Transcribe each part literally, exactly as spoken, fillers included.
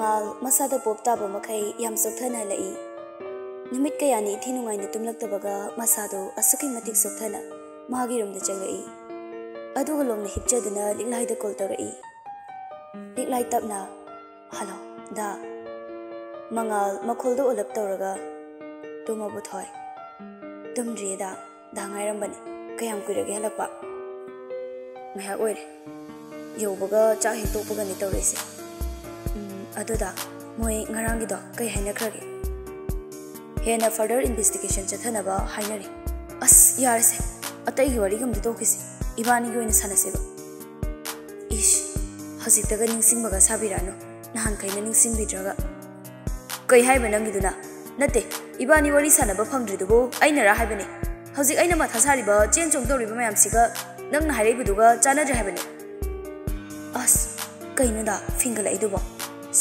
ꯃꯉꯥꯜ ꯃꯁꯥꯗ ꯄꯣꯞ ꯇꯥꯕ ꯃꯈꯩ ꯌꯥꯝ ꯆꯣꯛꯊꯅ ꯍꯜꯂꯛꯏ꯫ ꯅꯨꯃꯤꯠ ꯀꯌꯥꯅꯤ ꯏꯊꯤ ꯅꯨꯡꯉꯥꯏꯅ ꯇꯨꯝꯂꯛꯇꯕꯒ ꯃꯁꯥꯗꯣ ꯑꯁꯨꯛꯀꯤ ꯃꯇꯤꯛ ꯆꯣꯛꯊꯅ ꯃꯥꯒꯤ ꯔꯨꯝꯗ ꯆꯪꯂꯛꯏ꯫ ꯑꯗꯨꯒ ꯂꯣꯡꯅ ꯍꯤꯞꯆꯗꯨꯅ ꯂꯤꯛꯂꯥꯏꯗ ꯀꯣꯜ ꯇꯧꯔꯛꯏ꯫ ꯂꯤꯛꯂꯥꯏ ꯇꯞꯅ, "ꯍꯜꯂꯣ, ꯗꯥ꯫" ꯃꯉꯥꯜ ꯃꯈꯣꯜꯗꯣ ꯑꯣꯜꯂꯞ ꯇꯧꯔꯒ, "ꯇꯨꯝꯃꯕꯣ ꯊꯣꯏ?" "ꯇꯨꯝꯗ꯭ꯔꯤꯌꯦ ꯗꯥ, ꯗꯥ ꯉꯥꯏꯔꯝꯕꯅꯦ꯫ ꯀꯌꯥꯝ ꯀꯨꯏꯔꯒꯦ ꯍꯜꯂꯛꯄ?" "ꯉꯥꯏꯍꯥꯛ ꯑꯣꯏꯔꯦ꯫ ꯌꯧꯕꯒ ꯆꯥꯛ ꯍꯦꯛ ꯇꯣꯛꯄꯒꯅꯤ ꯇꯧꯔꯛꯏꯁꯦ꯫ ꯎꯝ, ꯑꯗꯨ ꯗꯥ, ꯃꯣꯏ ꯉꯔꯥꯡꯒꯤꯗꯣ ꯀꯩ ꯍꯥꯏꯅꯈ꯭ꯔꯒꯦ?" "ꯍꯦꯟꯅ further investigation ꯆꯠꯊꯅꯕ ꯍꯥꯏꯅꯔꯤ꯫" "ꯑꯁ, ꯌꯥꯔꯦꯁꯦ, ꯑꯇꯩꯒꯤ ꯋꯥꯔꯤꯒ ꯑꯝꯇ ꯇꯣꯛꯈꯤꯁꯦ, ꯏꯕꯥꯅꯤꯒꯤ ꯑꯣꯏꯅ ꯁꯥꯟꯅꯁꯦꯕ꯫" "ꯏꯁ, ꯍꯧꯖꯤꯛꯇꯒ ꯅꯤꯡꯁꯤꯡꯕꯒ ꯁꯥꯕꯤꯔꯛꯑꯅꯨ, ꯅꯍꯥꯟꯈꯩꯅ ꯅꯤꯡꯁꯤꯡꯕꯤꯗ꯭ꯔꯒ꯫" "ꯀꯩ ꯍꯥꯏꯕ ꯅꯪꯒꯤꯗꯨꯅ? ꯅꯠꯇꯦ, ꯏꯕꯥꯅꯤ ꯋꯥꯔꯤ ꯁꯥꯟꯅꯕ ꯐꯪꯗ꯭ꯔꯤꯗꯨꯕꯨ ꯑꯩꯅꯔ ꯍꯥꯏꯕꯅꯤ꯫ ꯍꯧꯖꯤꯛ ꯑꯩꯅ ꯃꯊꯥ ꯁꯥꯔꯤꯕ, ꯆꯦꯟ ꯆꯣꯡ ꯇꯧꯔꯤꯕ ꯃꯌꯥꯝꯁꯤꯒ ꯅꯪꯅ ꯍꯥꯏꯔꯛꯏꯕꯗꯨꯒ ꯆꯥꯟꯅꯗ꯭ꯔꯦ ꯍꯥꯏꯕꯅꯤ꯫" "ꯑꯁ, ꯀꯩꯅꯣꯗ ꯐꯤꯡꯒꯠꯂꯛꯏꯗꯨꯕꯣ?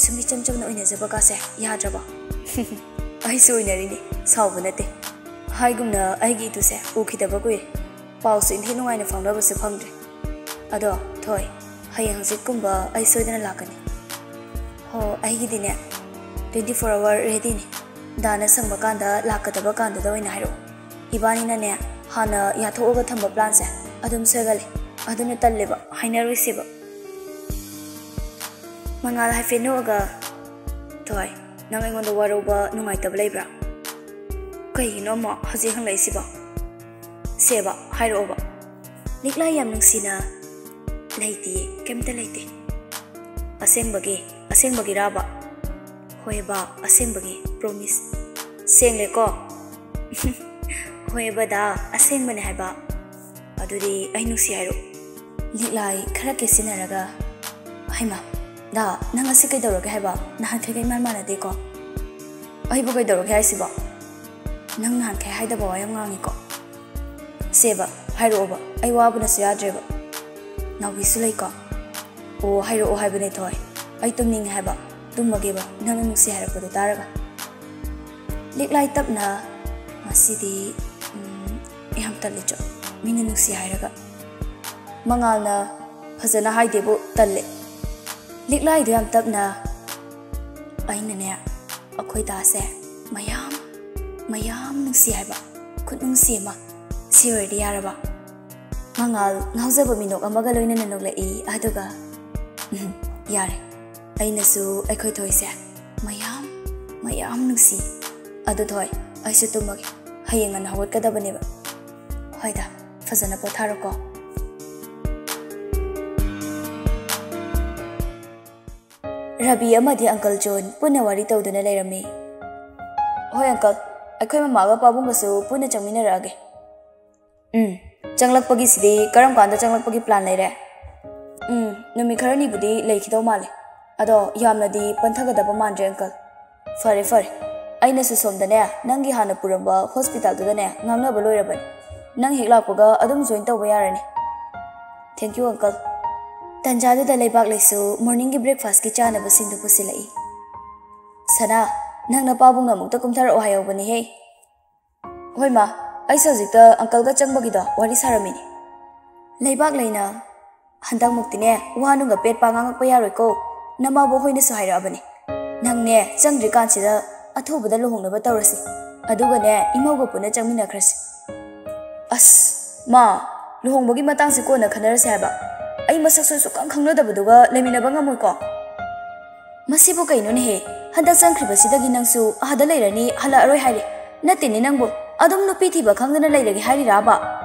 ꯁꯨꯝ ꯏꯆꯝ ꯆꯝꯅ ꯑꯣꯏꯅꯖꯕ ꯀꯥꯁꯦ ꯌꯥꯗ꯭ꯔꯕꯣ?" "ꯑꯩꯁꯨ ꯑꯣꯏꯅꯔꯤꯅꯤ, ꯁꯥꯎꯕ ꯅꯠꯇꯦ꯫ ꯍꯥꯏꯒꯨꯝꯅ ꯑꯩꯒꯤ ꯏꯇꯨꯁꯦ ꯎꯈꯤꯗꯕ ꯀꯨꯏꯔꯦ꯫ ꯄꯥꯎꯁꯨ ꯏꯟꯊꯤ ꯅꯨꯡꯉꯥꯏꯅ ꯐꯥꯎꯅꯕꯁꯨ ꯐꯪꯗ꯭ꯔꯦ꯫ ꯑꯗꯣ ꯊꯣꯏ, ꯍꯌꯦꯡ ꯍꯪꯆꯤꯠꯀꯨꯝꯕ ꯑꯩ ꯁꯣꯏꯗꯅ ꯂꯥꯛꯀꯅꯤ꯫" "ꯍꯣ, ꯑꯩꯒꯤꯗꯤꯅꯦ twenty four hour readyꯅꯤ꯫ ꯗꯥꯅ ꯁꯪꯕ ꯀꯥꯟꯗ ꯂꯥꯛꯀꯗꯕ ꯀꯥꯟꯗꯨꯗ ꯑꯣꯏꯅ ꯍꯥꯏꯔꯛꯑꯣ꯫ ꯏꯕꯥꯅꯤꯅꯅꯦ ꯍꯥꯟꯅ ꯌꯥꯊꯣꯛꯑꯒ ꯊꯝꯕ planꯁꯦ ꯑꯗꯨꯝ ꯁꯣꯏꯒꯜꯂꯦ꯫ ꯑꯗꯨꯅ ꯇꯜꯂꯦꯕ, ꯍꯥꯏꯅꯔꯣꯏꯁꯦꯕ꯫" ꯃꯉꯥꯜ ꯍꯥꯏꯐꯦꯠ ꯅꯣꯛꯑꯒ, "ꯊꯣꯏ, ꯅꯪ ꯑꯩꯉꯣꯟꯗ ꯋꯥꯔꯧꯕ ꯅꯨꯡꯉꯥꯏꯇꯕ ꯂꯩꯕ꯭ꯔꯥ?" "ꯀꯩꯒꯤꯅꯣ ꯑꯃꯨꯛ ꯍꯧꯖꯤꯛ ꯍꯪꯂꯛꯏꯁꯤꯕꯣ?" "ꯁꯦꯕ, ꯍꯥꯏꯔꯛꯑꯣꯕ꯫" ꯂꯤꯛꯂꯥꯏ ꯌꯥꯝ ꯅꯨꯡꯁꯤꯅ, "ꯂꯩꯇꯤꯌꯦ, ꯀꯩꯝꯇ ꯂꯩꯇꯦ꯫" "ꯑꯁꯦꯡꯕꯒꯤ, ꯑꯁꯦꯡꯕꯒꯤꯔꯥꯕ?" "ꯍꯣꯏꯕ, ꯑꯁꯦꯡꯕꯒꯤ, promise꯫" "ꯁꯦꯡꯂꯦꯀꯣ?" "ꯍꯣꯏꯕ ꯗꯥ, ꯑꯁꯦꯡꯕꯅꯦ ꯍꯥꯏꯕ꯫" "ꯑꯗꯨꯗꯤ ꯑꯩ ꯅꯨꯡꯁꯤ ꯍꯥꯏꯔꯣ?" ꯂꯤꯛꯂꯥꯏ ꯈꯔ ꯀꯦꯁꯤꯟꯅꯔꯒ, "ꯍꯩꯃꯥ, ꯗꯥ, ꯅꯪ ꯉꯁꯤ ꯀꯩꯗꯧꯔꯒꯦ ꯍꯥꯏꯕ? ꯅꯍꯥꯟꯈꯩꯒ ꯏꯃꯥꯟ ꯃꯥꯟꯅꯗꯦꯀꯣ꯫" "ꯑꯩꯕꯨ ꯀꯩꯗꯧꯔꯒꯦ ꯍꯥꯏꯁꯤꯕꯣ? ꯅꯪ ꯅꯍꯥꯟꯈꯩ ꯍꯥꯏꯗꯕ ꯋꯥ ꯌꯥꯝ ꯉꯥꯡꯉꯤꯀꯣ꯫" "ꯁꯦꯕ, ꯍꯥꯏꯔꯛꯑꯣꯕ, ꯑꯩ ꯋꯥꯕꯅꯁꯨ ꯌꯥꯗ꯭ꯔꯦꯕ꯫" "ꯅꯥꯎꯕꯤꯁꯨ ꯂꯩꯀꯣ?" "ꯑꯣ, ꯍꯥꯏꯔꯛꯑꯣ ꯍꯥꯏꯕꯅꯦ ꯊꯣꯏ, ꯑꯩ ꯇꯨꯝꯅꯤꯡꯉꯦ ꯍꯥꯏꯕ, ꯇꯨꯝꯃꯒꯦꯕ, ꯅꯪꯅ ꯅꯨꯡꯁꯤ ꯍꯥꯏꯔꯛꯄꯗꯣ ꯇꯥꯔꯒ꯫" ꯂꯤꯛꯂꯥꯏ ꯇꯞꯅ, "ꯉꯁꯤꯗꯤ, ꯎꯝ, ꯌꯥꯝ ꯇꯜꯂꯦ ꯆꯣ, ꯃꯤꯅ ꯅꯨꯡꯁꯤ ꯍꯥꯏꯔꯒ꯫" ꯃꯉꯥꯜꯅ, "ꯐꯖꯅ ꯍꯥꯏꯗꯦꯕꯨ ꯇꯜꯂꯦ꯫" ꯂꯤꯛꯂꯥꯏꯗꯣ ꯌꯥꯝ ꯇꯞꯅ, ꯑꯩꯅꯅꯦ, ꯑꯩꯈꯣꯏ ꯗꯥꯁꯦ ꯃꯌꯥꯝ, ꯃꯌꯥꯝ ꯅꯨꯡꯁꯤ ꯍꯥꯏꯕ, ꯈꯨꯠꯅꯨꯡꯁꯤ ꯑꯃ꯫ ꯁꯤ ꯑꯣꯏꯔꯗꯤ ꯌꯥꯔꯕ? ꯃꯉꯥꯜ ꯉꯥꯎꯖꯕ ꯃꯤꯅꯣꯛ ꯑꯃꯒ ꯂꯣꯏꯅꯅ ꯅꯣꯛꯂꯛꯏ, ꯑꯗꯨꯒ, "ꯎꯝ, ꯌꯥꯔꯦ꯫ ꯑꯩꯅꯁꯨ ꯑꯩꯈꯣꯏ ꯊꯣꯏꯁꯦ ꯃꯌꯥꯝ, ꯃꯌꯥꯝ ꯅꯨꯡꯁꯤ꯫ ꯑꯗꯨ ꯊꯣꯏ, ꯑꯩꯁꯨ ꯇꯨꯝꯃꯒꯦ꯫ ꯍꯌꯦꯡ ꯉꯟꯅ ꯍꯧꯒꯠꯀꯗꯕꯅꯦꯕ꯫ ꯍꯣꯏꯗ, ꯐꯖꯅ ꯄꯣꯊꯥꯔꯣꯀꯣ꯫" ꯔꯕꯤ ꯑꯃꯗꯤ ꯑꯪꯀꯜ ꯖꯣꯟ ꯄꯨꯟꯅ ꯋꯥꯔꯤ ꯇꯧꯗꯨꯅ ꯂꯩꯔꯝꯃꯤ꯫ "ꯍꯣꯏ ꯑꯪꯀꯜ, ꯑꯩꯈꯣꯏ ꯃꯃꯥꯒ ꯄꯥꯕꯨꯡꯒꯁꯨ ꯄꯨꯟꯅ ꯆꯪꯃꯤꯟꯅꯔꯛꯑꯒꯦ꯫" "ꯎꯝ, ꯆꯪꯂꯛꯄꯒꯤꯁꯤꯗꯤ ꯀꯔꯝ ꯀꯥꯟꯗ ꯆꯪꯂꯛꯄꯒꯤ ꯄ꯭ꯂꯥꯟ ꯂꯩꯔꯦ?" "ꯎꯝ, ꯅꯨꯃꯤꯠ ꯈꯔꯅꯤꯕꯨꯗꯤ ꯂꯩꯈꯤꯗꯧ ꯃꯥꯜꯂꯦ꯫ ꯑꯗꯣ ꯌꯥꯝꯅꯗꯤ ꯄꯟꯊꯒꯗꯕ ꯃꯥꯟꯗ꯭ꯔꯦ ꯑꯪꯀꯜ꯫" "ꯐꯔꯦ, ꯐꯔꯦ꯫ ꯑꯩꯅꯁꯨ ꯁꯣꯝꯗꯅꯦ, ꯅꯪꯒꯤ ꯍꯥꯟꯅ ꯄꯨꯔꯝꯕ ꯍꯣꯁꯄꯤꯇꯥꯜꯗꯨꯗꯅꯦ ꯉꯥꯡꯅꯕ ꯂꯣꯏꯔꯕꯅꯤ꯫ ꯅꯪ ꯍꯦꯛ ꯂꯥꯛꯄꯒ ꯑꯗꯨꯝ ꯖꯣꯏꯟ ꯇꯧꯕ ꯌꯥꯔꯅꯤ꯫" "ꯊꯦꯡꯀ꯭ꯌꯨ ꯑꯪꯀꯜ꯫" ꯇꯟꯖꯥꯗꯨꯗ ꯂꯩꯕꯥꯛꯂꯩꯁꯨ ꯃꯣꯔꯅꯤꯡꯒꯤ ꯕ꯭ꯔꯦꯛꯐꯥꯁꯀꯤ ꯆꯥꯅꯕꯁꯤꯡꯗꯨ ꯄꯨꯁꯤꯜꯂꯛꯏ꯫ "ꯁꯅꯥ, ꯅꯪ ꯅꯄꯥꯕꯨꯡꯅ ꯑꯃꯨꯛꯇ ꯀꯨꯝꯊꯔꯛꯑꯣ ꯍꯥꯏꯍꯧꯕꯅꯤꯍꯦ꯫" "ꯍꯣꯏ ꯃꯥ, ꯑꯩꯁꯨ ꯍꯧꯖꯤꯛꯇ ꯑꯪꯀꯜꯒ ꯆꯪꯕꯒꯤꯗꯣ ꯋꯥꯔꯤ ꯁꯥꯔꯝꯃꯤꯅꯤ꯫" ꯂꯩꯕꯥꯛꯂꯩꯅ, "ꯍꯟꯗꯛꯃꯨꯛꯇꯤꯅꯦ, ꯋꯥ ꯅꯨꯡꯒ ꯄꯦꯠꯄ ꯉꯥꯡꯉꯛꯄ ꯌꯥꯔꯣꯏꯀꯣ꯫ ꯅꯃꯥꯕꯣꯛ ꯍꯣꯏꯅꯁꯨ ꯍꯥꯏꯔꯛꯑꯕꯅꯤ꯫ ꯅꯪꯅꯦ, ꯆꯪꯗ꯭ꯔꯤꯀꯥꯟꯁꯤꯗ ꯑꯊꯨꯕꯗ ꯂꯨꯍꯣꯡꯅꯕ ꯇꯧꯔꯁꯤ꯫ ꯑꯗꯨꯒꯅꯦ, ꯏꯃꯧꯒ ꯄꯨꯟꯅ ꯆꯪꯃꯤꯟꯅꯈ꯭ꯔꯁꯤ꯫" "ꯑꯁ, ꯃꯥ, ꯂꯨꯍꯣꯡꯕꯒꯤ ꯃꯇꯥꯡꯁꯦ ꯀꯣꯟꯅ ꯈꯟꯅꯔꯁꯦ ꯍꯥꯏꯕ꯫ ꯑꯩ ꯃꯁꯛꯁꯨ ꯁꯨꯛꯈꯪ ꯈꯪꯅꯗꯕꯗꯨꯒ ꯂꯩꯃꯤꯟꯅꯕ ꯉꯝꯃꯣꯏꯀꯣ꯫" "ꯃꯁꯤꯕꯨ ꯀꯩꯅꯣꯅꯦꯍꯦ? ꯍꯟꯗꯛ ꯆꯪꯈ꯭ꯔꯤꯕꯁꯤꯗꯒꯤ ꯅꯪꯁꯨ ꯑꯥꯗ ꯂꯩꯔꯅꯤ, ꯍꯜꯂꯛꯑꯔꯣꯏ ꯍꯥꯏꯔꯦ꯫ ꯅꯠꯇꯦꯅꯦ ꯅꯪꯕꯨ, ꯑꯗꯨꯝ ꯅꯨꯄꯤ ꯊꯤꯕ ꯈꯪꯗꯅ ꯂꯩꯔꯒꯦ ꯍꯥꯏꯔꯤꯔꯥꯕ?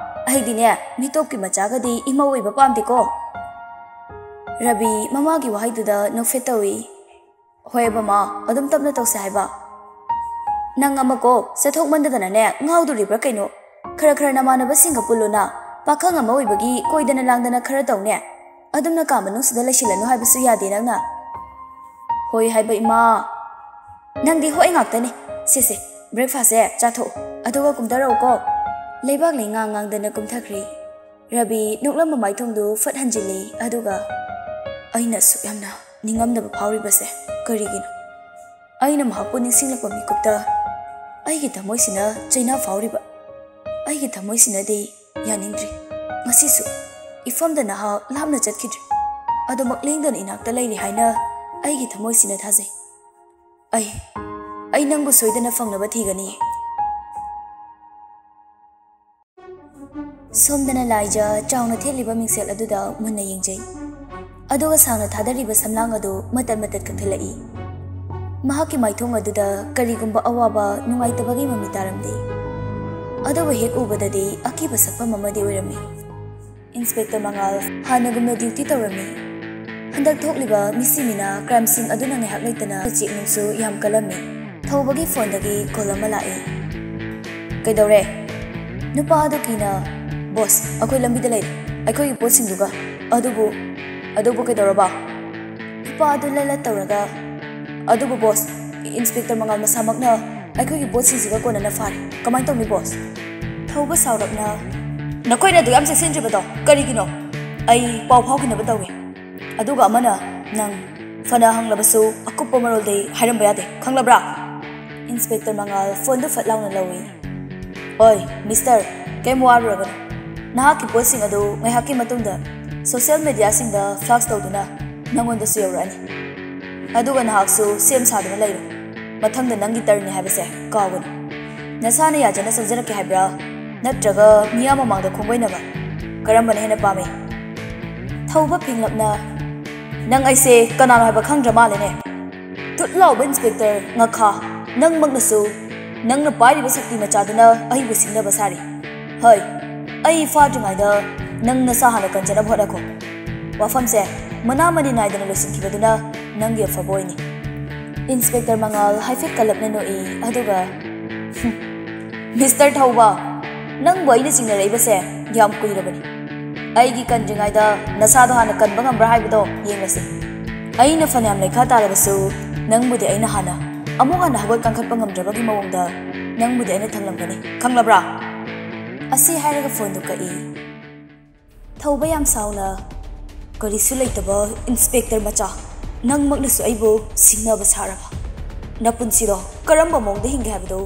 ꯑꯩꯗꯤꯅꯦ, ꯃꯤꯇꯣꯞꯀꯤ ꯃꯆꯥꯒꯗꯤ ꯏꯃꯧ ꯑꯣꯏꯕ ꯄꯥꯝꯗꯦꯀꯣ꯫" ꯔꯕꯤ ꯃꯃꯥꯒꯤ ꯋꯥꯍꯩꯗꯨꯗ ꯅꯣꯛꯐꯦꯠ ꯇꯧꯏ꯫ "ꯍꯣꯏ ꯕꯃꯥ, ꯑꯗꯨꯝ ꯇꯞꯅ ꯇꯧꯁꯦ ꯍꯥꯏꯕ꯫ ꯅꯪ ꯑꯃꯀꯣ ꯆꯠꯊꯣꯛꯃꯟꯗꯗꯅꯅꯦ ꯉꯥꯎꯗꯣꯔꯤꯕ꯭ꯔꯥ ꯀꯩꯅꯣ? ꯈꯔ ꯈꯔ ꯅꯃꯥꯟꯅꯕꯁꯤꯡꯒ ꯄꯨꯜꯂꯨꯅ, ꯄꯥꯈꯪ ꯑꯃ ꯑꯣꯏꯕꯒꯤ ꯀꯣꯏꯗꯅ ꯂꯥꯡꯗꯅ ꯈꯔ ꯇꯧꯅꯦ꯫ ꯑꯗꯨꯝꯅ ꯀꯥ ꯃꯅꯨꯡꯁꯤꯗ ꯂꯩꯁꯤꯜꯂꯅꯨ ꯍꯥꯏꯕꯁꯨ ꯌꯥꯗꯦ ꯅꯪꯅ꯫" "ꯍꯣꯏ ꯍꯥꯏꯕ ꯏꯃꯥ꯫" "ꯅꯪꯗꯤ ꯍꯣꯏ ꯉꯥꯛꯇꯅꯤ꯫ ꯁꯦ ꯁꯦ, ꯕ꯭ꯔꯦꯛꯐꯥꯁꯁꯦ ꯆꯥꯊꯣꯛꯎ, ꯑꯗꯨꯒ ꯀꯨꯝꯊꯔꯛꯎꯀꯣ꯫" ꯂꯩꯕꯥꯛꯂꯩ ꯉꯥꯡ ꯉꯥꯡꯗꯅ ꯀꯨꯝꯊꯈ꯭ꯔꯦ꯫ ꯔꯕꯤ ꯅꯣꯛꯂꯝꯕ ꯃꯥꯏꯊꯣꯡꯗꯨ ꯐꯠ ꯍꯟꯖꯤꯜꯂꯤ, ꯑꯗꯨꯒ, "ꯑꯩꯅ ꯑꯁꯨꯛ ꯌꯥꯝꯅ ꯅꯤꯡꯉꯝꯗꯕ ꯐꯥꯎꯔꯤꯕꯁꯦ ꯀꯔꯤꯒꯤꯅꯣ? ꯑꯩꯅ ꯃꯍꯥꯛꯄꯨ ꯅꯤꯡꯁꯤꯡꯂꯛꯄ ꯃꯤꯀꯨꯞꯇ ꯑꯩꯒꯤ ꯊꯃꯣꯏꯁꯤꯅ ꯆꯩꯅꯥ ꯐꯥꯎꯔꯤꯕ꯫ ꯑꯩꯒꯤ ꯊꯃꯣꯏꯁꯤꯅꯗꯤ ꯌꯥꯅꯤꯡꯗ꯭ꯔꯤ꯫ ꯉꯁꯤꯁꯨ ꯏꯐꯝꯗ ꯅꯍꯥꯛ ꯂꯥꯞꯅ ꯆꯠꯈꯤꯗ꯭ꯔꯤ꯫ ꯑꯗꯨꯃꯛ ꯂꯦꯡꯗꯅ ꯏꯅꯥꯛꯇ ꯂꯩꯔꯤ ꯍꯥꯏꯅ ꯑꯩꯒꯤ ꯊꯃꯣꯏꯁꯤꯅ ꯊꯥꯖꯩ꯫ ꯑꯩ ꯑꯩ ꯅꯪꯕꯨ ꯁꯣꯏꯗꯅ ꯐꯪꯅꯕ ꯊꯤꯒꯅꯤ꯫ ꯁꯣꯝꯗꯅ ꯂꯥꯏꯖ ꯆꯥꯎꯅ ꯊꯦꯠꯂꯤꯕ ꯃꯤꯡꯁꯦꯜ ꯑꯗꯨꯗ ꯃꯨꯟꯅ ꯌꯦꯡꯖꯩ꯫ ꯑꯗꯨꯒ ꯁꯥꯡꯅ ꯊꯥꯗꯔꯤꯕ ꯁꯝꯂꯥꯡ ꯑꯗꯨ ꯃꯇꯠ ꯃꯇꯠ ꯀꯛꯊꯠꯂꯛꯏ꯫ ꯃꯍꯥꯛꯀꯤ ꯃꯥꯏꯊꯣꯡ ꯑꯗꯨꯗ ꯀꯔꯤꯒꯨꯝꯕ ꯑꯋꯥꯕ, ꯅꯨꯡꯉꯥꯏꯇꯕꯒꯤ ꯃꯃꯤ ꯇꯥꯔꯝꯗꯦ꯫ ꯑꯗꯨꯕꯨ ꯍꯦꯛ ꯎꯕꯗꯗꯤ ꯑꯀꯤꯕ ꯁꯛꯐꯝ ꯑꯃꯗꯤ ꯑꯣꯏꯔꯝꯃꯤ꯫ ꯏꯟꯁꯄꯦꯛꯇꯔ ꯃꯉꯥꯜ ꯍꯥꯟꯅꯒꯨꯝꯅ ꯗ꯭ꯌꯨꯇꯤ ꯇꯧꯔꯝꯃꯤ꯫ ꯍꯟꯗꯛ ꯊꯣꯛꯂꯤꯕ ꯃꯤꯁꯤ ꯃꯤꯅꯥ ꯀ꯭ꯔꯥꯏꯝꯁꯤꯡ ꯑꯗꯨꯅ ꯉꯥꯏꯍꯥꯛ ꯂꯩꯇꯅ ꯆꯦꯛꯅꯨꯡꯁꯨ ꯌꯥꯝ ꯀꯜꯂꯝꯃꯤ꯫ ꯊꯧꯕꯒꯤ ꯐꯣꯟꯗꯒꯤ ꯀꯣꯜ ꯑꯃ ꯂꯥꯛꯏ꯫ "ꯀꯩꯗꯧꯔꯦ?" ꯅꯨꯄꯥ ꯑꯗꯨ ꯀꯤꯅ, "ꯕꯣꯁ, ꯑꯩꯈꯣꯏ ꯂꯝꯕꯤꯗ ꯂꯩꯔꯦ, ꯑꯩꯈꯣꯏꯒꯤ ꯄꯣꯠꯁꯤꯡꯗꯨꯒ꯫ ꯑꯗꯨꯕꯨ, ꯑꯗꯨꯕꯨ ꯀꯩꯗꯧꯔꯕ?" ꯅꯨꯄꯥ ꯑꯗꯨ ꯂꯠ ꯂꯠ ꯇꯧꯔꯒ, "ꯑꯗꯨꯕꯨ ꯕꯣꯁ, ꯏꯟꯁꯄꯦꯛꯇꯔ ꯃꯉꯥꯜ ꯃꯁꯥꯃꯛꯅ ꯑꯩꯈꯣꯏꯒꯤ ꯄꯣꯠꯁꯤꯡꯁꯤꯒ ꯀꯣꯟꯅꯅ ꯐꯥꯔꯦ꯫ ꯀꯃꯥꯏꯅ ꯇꯧꯅꯤ ꯕꯣꯁ?" ꯊꯧꯕ ꯁꯥꯎꯔꯞꯅ, "ꯅꯈꯣꯏꯅ ꯑꯗꯨ ꯌꯥꯝ ꯆꯦꯛꯁꯤꯟꯗ꯭ꯔꯤꯕꯗꯣ ꯀꯔꯤꯒꯤꯅꯣ? ꯑꯩ ꯄꯥꯎ ꯐꯥꯎꯈꯤꯅꯕ ꯇꯧꯏ꯫ ꯑꯗꯨꯒ ꯑꯃꯅ ꯅꯪ ꯐꯅ ꯍꯪꯂꯕꯁꯨ ꯑꯀꯨꯞꯄ ꯃꯔꯣꯜꯗꯤ ꯍꯥꯏꯔꯝꯕ ꯌꯥꯗꯦ, ꯈꯪꯂꯕ꯭ꯔꯥ?" ꯏꯟꯁꯄꯦꯛꯇꯔ ꯃꯉꯥꯜ ꯐꯣꯟꯗꯨ ꯐꯠ ꯂꯥꯎꯅ ꯂꯧꯏ꯫ "ꯍꯣꯏ, ꯃꯤꯁꯇꯔ, ꯀꯩꯝ ꯋꯥꯔꯨꯔꯒꯅꯨ꯫ ꯅꯍꯥꯛꯀꯤ ꯄꯣꯠꯁꯤꯡ ꯑꯗꯨ ꯉꯥꯏꯍꯥꯛꯀꯤ ꯃꯇꯨꯡꯗ ꯁꯣꯁꯤꯌꯦꯜ ꯃꯦꯗꯤꯌꯥꯁꯤꯡꯗ ꯐ꯭ꯂꯥꯁ ꯇꯧꯗꯨꯅ ꯅꯪꯉꯣꯟꯗꯁꯨ ꯌꯧꯔꯛꯑꯅꯤ꯫ ꯑꯗꯨꯒ ꯅꯍꯥꯛꯁꯨ ꯁꯦꯝ ꯁꯥꯗꯨꯅ ꯂꯩꯔꯣ꯫ ꯃꯊꯪꯗ ꯅꯪꯒꯤ ꯇꯔꯟꯅꯤ ꯍꯥꯏꯕꯁꯦ ꯀꯥꯎꯒꯅꯨ꯫ ꯅꯁꯥꯅ ꯌꯥꯖꯅ ꯆꯪꯖꯔꯛꯀꯦ ꯍꯥꯏꯕ꯭ꯔꯥ? ꯅꯠꯇ꯭ꯔꯒ ꯃꯤꯌꯥꯝ ꯃꯃꯥꯡꯗ ꯈꯣꯡꯕꯩꯅꯕ? ꯀꯔꯝꯕꯅ ꯍꯦꯟꯅ ꯄꯥꯝꯃꯤ?" ꯊꯧꯕ ꯐꯤꯡꯂꯞꯅ, "ꯅꯪ ꯑꯩꯁꯦ ꯀꯅꯥꯅꯣ ꯍꯥꯏꯕ ꯈꯪꯗ꯭ꯔ ꯃꯥꯜꯂꯦꯅꯦ꯫ ꯇꯨꯠ ꯂꯥꯎꯕ ꯏꯟꯁꯄꯦꯛꯇꯔ ꯉꯥꯈꯥ, ꯅꯪꯃꯛꯅꯁꯨ ꯅꯪꯅ ꯄꯥꯏꯔꯤꯕ ꯁꯛꯇꯤ ꯃꯆꯥꯗꯨꯅ ꯑꯩꯕꯨ ꯁꯤꯡꯅꯕ ꯁꯥꯔꯤ꯫ ꯍꯣꯏ, ꯑꯩ ꯐꯥꯗ꯭ꯔꯤꯉꯩꯗ ꯅꯪ ꯅꯁꯥ ꯍꯥꯟꯅ ꯀꯟꯖꯅꯕ ꯍꯣꯠꯅꯈꯣ꯫ ꯋꯥꯐꯝꯁꯦ ꯃꯅꯥ ꯃꯅꯤ ꯅꯥꯏꯗꯅ ꯂꯣꯏꯁꯤꯟꯈꯤꯕꯗꯨꯅ ꯅꯪꯒꯤ ꯑꯐꯕ ꯑꯣꯏꯅꯤ꯫" ꯏꯟꯁꯄꯦꯛꯇꯔ ꯃꯉꯥꯜ ꯍꯥꯏꯐꯦꯠ ꯀꯜꯂꯞꯅ ꯅꯣꯛꯏ, ꯑꯗꯨꯒ, "ꯍꯨꯝ, ꯃꯤꯁꯇꯔ ꯊꯧꯕ, ꯅꯪꯕꯨ ꯑꯩꯅ ꯆꯤꯡꯅꯔꯛꯏꯕꯁꯦ ꯌꯥꯝ ꯀꯨꯏꯔꯕꯅꯤ꯫ ꯑꯩꯒꯤ ꯀꯟꯗ꯭ꯔꯤꯉꯩꯗ ꯅꯁꯥꯗꯣ ꯍꯥꯟꯅ ꯀꯟꯕ ꯉꯝꯕ꯭ꯔꯥ ꯍꯥꯏꯕꯗꯣ ꯌꯦꯡꯂꯁꯤ꯫ ꯑꯩꯅ ꯐꯅꯌꯥꯝ ꯂꯩꯈꯥ ꯇꯥꯔꯕꯁꯨ ꯅꯪꯕꯨꯗꯤ ꯑꯩꯅ ꯍꯥꯟꯅ, ꯑꯃꯨꯛ ꯍꯟꯅ ꯍꯧꯒꯠ ꯀꯥꯡꯈꯠꯄ ꯉꯝꯗ꯭ꯔꯕꯒꯤ ꯃꯑꯣꯡꯗ ꯅꯪꯕꯨꯗꯤ ꯑꯩꯅ ꯊꯪꯂꯝꯒꯅꯤ, ꯈꯪꯂꯕ꯭ꯔꯥ?" ꯑꯁꯤ ꯍꯥꯏꯔꯒ ꯐꯣꯟꯗꯨ ꯀꯛꯏ꯫ ꯊꯧꯕ ꯌꯥꯝ ꯁꯥꯎꯅ, "ꯀꯔꯤꯁꯨ ꯂꯩꯇꯕ ꯏꯟꯁꯄꯦꯛꯇꯔ ꯃꯆꯥ, ꯅꯪꯃꯛꯅꯁꯨ ꯑꯩꯕꯨ ꯁꯤꯡꯅꯕ ꯁꯥꯔꯕ? ꯅꯄꯨꯟꯁꯤꯗꯣ ꯀꯔꯝꯕ ꯃꯑꯣꯡꯗ ꯍꯤꯡꯒꯦ ꯍꯥꯏꯕꯗꯨ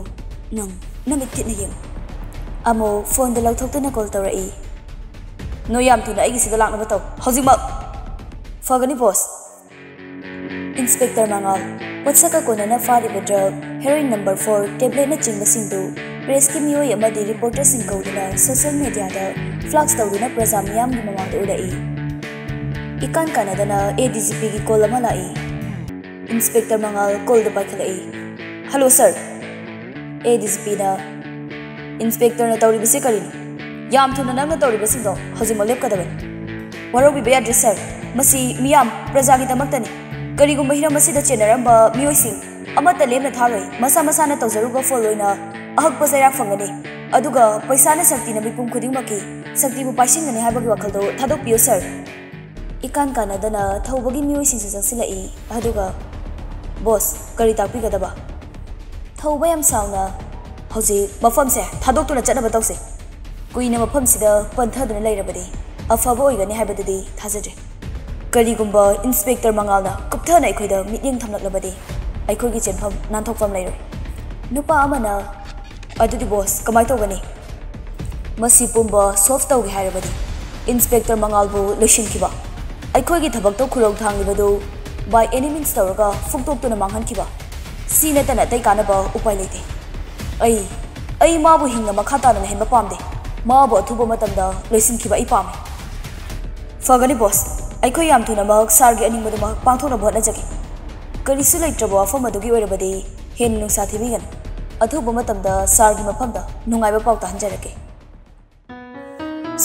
ꯅꯪ ꯅꯃꯤꯠ ꯊꯤꯠꯅ ꯌꯦꯡꯉꯨ꯫" ꯑꯃꯨꯛ ꯐꯣꯟꯗꯨ ꯂꯧꯊꯣꯛꯇꯨꯅ ꯀꯣꯜ ꯇꯧꯔꯛꯏ꯫ "ꯅꯣꯏ ꯌꯥꯝ ꯊꯨꯅ ꯑꯩꯒꯤꯁꯤꯗ ꯂꯥꯛꯅꯕ ꯇꯧ, ꯍꯧꯖꯤꯛꯃꯛ!" "ꯐꯒꯅꯤ ꯕꯣꯁ꯫" ꯏꯟꯁꯄꯦꯛꯇꯔ ꯃꯉꯥꯜ, ꯄꯣꯠꯁꯛꯀ ꯀꯣꯟꯅꯅ ꯐꯥꯔꯤꯕ ꯗ꯭ꯔꯒ, ꯍꯦꯔꯣꯏꯟ ꯅꯝꯕꯔ ꯐꯣꯔ ꯇꯦꯕ꯭ꯂꯦꯠꯅꯆꯤꯡꯕꯁꯤꯡꯗꯨ ꯄ꯭ꯔꯦꯁꯀꯤ ꯃꯤꯑꯣꯏ ꯑꯃꯗꯤ ꯔꯤꯄꯣꯔꯇꯔꯁꯤꯡ ꯀꯧꯗꯨꯅ ꯁꯣꯁꯤꯌꯦꯜ ꯃꯦꯗꯤꯌꯥꯗ ꯐ꯭ꯂꯥꯛꯁ ꯇꯧꯗꯨꯅ ꯄ꯭ꯔꯖꯥ ꯃꯤꯌꯥꯝꯒꯤ ꯃꯃꯥꯡꯗ ꯎꯠꯂꯛꯏ꯫ ꯏꯀꯥꯟ ꯀꯥꯟꯅꯗꯅ ꯑꯦ ꯗꯤ ꯖꯤ ꯄꯤꯒꯤ ꯀꯣꯜ ꯑꯃ ꯂꯥꯛꯏ꯫ ꯏꯟꯁꯄꯦꯛꯇꯔ ꯃꯉꯥꯜ ꯀꯣꯜꯗ ꯄꯥꯏꯈꯠꯂꯛꯏ꯫ "ꯍꯜꯂꯣ ꯁꯥꯔ!" ꯑꯦ ꯗꯤ ꯖꯤ ꯄꯤꯅ "ꯏꯟꯁꯄꯦꯛꯇꯔꯅ ꯇꯧꯔꯤꯕꯁꯤ ꯀꯔꯤꯅꯣ? ꯌꯥꯝ ꯊꯨꯅ ꯅꯪꯅ ꯇꯧꯔꯤꯕꯁꯤꯡꯗꯣ ꯍꯧꯖꯤꯛꯃꯛ ꯂꯦꯞꯀꯗꯕꯅꯤ꯫ ꯋꯥꯔꯧꯕꯤꯕ ꯌꯥꯗ꯭ꯔꯦ ꯁꯥꯔ, ꯃꯁꯤ ꯃꯤꯌꯥꯝ ꯄ꯭ꯔꯖꯥꯒꯤꯗꯃꯛꯇꯅꯤ꯫ ꯀꯔꯤꯒꯨꯝꯕ ꯍꯤꯔꯝ ꯑꯁꯤꯗ ꯆꯦꯟꯅꯔꯝꯕ ꯃꯤꯑꯣꯏꯁꯤꯡ ꯑꯃꯠꯇ ꯂꯦꯝꯅ ꯊꯥꯔꯣꯏ꯫ ꯃꯁꯥ ꯃꯁꯥꯅ ꯇꯧꯖꯔꯨꯕ ꯐꯣꯜ ꯑꯣꯏꯅ ꯑꯍꯛꯄ ꯆꯩꯔꯥꯛ ꯐꯪꯒꯅꯤ꯫ ꯑꯗꯨꯒ ꯄꯩꯁꯥꯅ ꯁꯛꯇꯤꯅ ꯃꯤꯄꯨꯝ ꯈꯨꯗꯤꯡꯃꯛꯀꯤ ꯁꯛꯇꯤꯕꯨ ꯄꯥꯏꯁꯤꯟꯒꯅꯤ ꯍꯥꯏꯕꯒꯤ ꯋꯥꯈꯜꯗꯣ ꯊꯥꯗꯣꯛꯄꯤꯌꯨ ꯁꯥꯔ꯫" ꯏꯀꯥꯟ ꯀꯥꯟꯅꯗꯅ ꯊꯧꯕꯒꯤ ꯃꯤꯑꯣꯏꯁꯤꯡꯁꯨ ꯆꯪꯁꯤꯜꯂꯛꯏ꯫ ꯑꯗꯨꯒ, "ꯕꯣꯁ, ꯀꯔꯤ ꯇꯥꯛꯄꯤꯒꯗꯕ?" ꯊꯧꯕ ꯌꯥꯝ ꯁꯥꯎꯅ, "ꯍꯧꯖꯤꯛ ꯃꯐꯝꯁꯦ ꯊꯥꯗꯣꯛꯇꯨꯅ ꯆꯠꯅꯕ ꯇꯧꯁꯤ꯫ ꯀꯨꯏꯅ ꯃꯐꯝꯁꯤꯗ ꯄꯟꯊꯗꯨꯅ ꯂꯩꯔꯕꯗꯤ ꯑꯐꯕ ꯑꯣꯏꯒꯅꯤ ꯍꯥꯏꯕꯗꯨꯗꯤ ꯊꯥꯖꯗ꯭ꯔꯦ꯫ ꯀꯔꯤꯒꯨꯝꯕ ꯏꯟꯁꯄꯦꯛꯇꯔ ꯃꯉꯥꯜꯅ ꯀꯨꯞꯊꯅ ꯑꯩꯈꯣꯏꯗ ꯃꯤꯠꯌꯦꯡ ꯊꯝꯂꯛꯂꯕꯗꯤ ꯑꯩꯈꯣꯏꯒꯤ ꯆꯦꯟꯐꯝ ꯅꯥꯟꯊꯣꯛꯐꯝ ꯂꯩꯔꯣꯏ꯫" ꯅꯨꯄꯥ ꯑꯃꯅ, "ꯑꯗꯨꯗꯤ ꯕꯣꯁ, ꯀꯃꯥꯏ ꯇꯧꯒꯅꯤ?" "ꯃꯁꯤ ꯄꯨꯝꯕ ꯁꯣꯜꯚ ꯇꯧꯒꯦ ꯍꯥꯏꯔꯕꯗꯤ ꯏꯟꯁꯄꯦꯛꯇꯔ ꯃꯉꯥꯜꯕꯨ ꯂꯣꯏꯁꯤꯟꯈꯤꯕ, ꯑꯩꯈꯣꯏꯒꯤ ꯊꯕꯛꯇ ꯈꯨꯔꯧ ꯊꯥꯡꯂꯤꯕꯗꯨ by any means ꯇꯧꯔꯒ ꯐꯨꯛꯇꯣꯛꯇꯨꯅ ꯃꯥꯡꯍꯟꯈꯤꯕ, ꯁꯤ ꯅꯠꯇꯅ ꯑꯇꯩ ꯀꯥꯟꯅꯕ ꯎꯄꯥꯏ ꯂꯩꯇꯦ꯫ ꯑꯩ, ꯑꯩ ꯃꯥꯕꯨ ꯍꯤꯡꯅ ꯃꯈꯥ ꯇꯥꯅ ꯂꯩꯍꯟꯕ ꯄꯥꯝꯗꯦ꯫ ꯃꯥꯕꯨ ꯑꯊꯨꯕ ꯃꯇꯝꯗ ꯂꯣꯏꯁꯤꯟꯈꯤꯕ ꯑꯩ ꯄꯥꯝꯃꯤ꯫" "ꯐꯒꯅꯤ ꯕꯣꯁ, ꯑꯩꯈꯣꯏ ꯌꯥꯝ ꯊꯨꯅꯃꯛ ꯁꯥꯔꯒꯤ ꯑꯅꯤꯡꯕꯗꯨꯃꯛ ꯄꯥꯡꯊꯣꯛꯅꯕ ꯍꯣꯠꯅꯖꯒꯦ꯫ ꯀꯔꯤꯁꯨ ꯂꯩꯇ꯭ꯔꯕ ꯋꯥꯐꯝ ꯑꯗꯨꯒꯤ ꯑꯣꯏꯔꯕꯗꯤ ꯍꯦꯟꯅ ꯅꯨꯡꯁꯥ ꯊꯤꯕꯤꯒꯅꯨ꯫ ꯑꯊꯨꯕ ꯃꯇꯝꯗ ꯁꯥꯔꯒꯤ ꯃꯐꯝꯗ ꯅꯨꯡꯉꯥꯏꯕ ꯄꯥꯎ ꯇꯥꯍꯟꯖꯔꯛꯀꯦ꯫"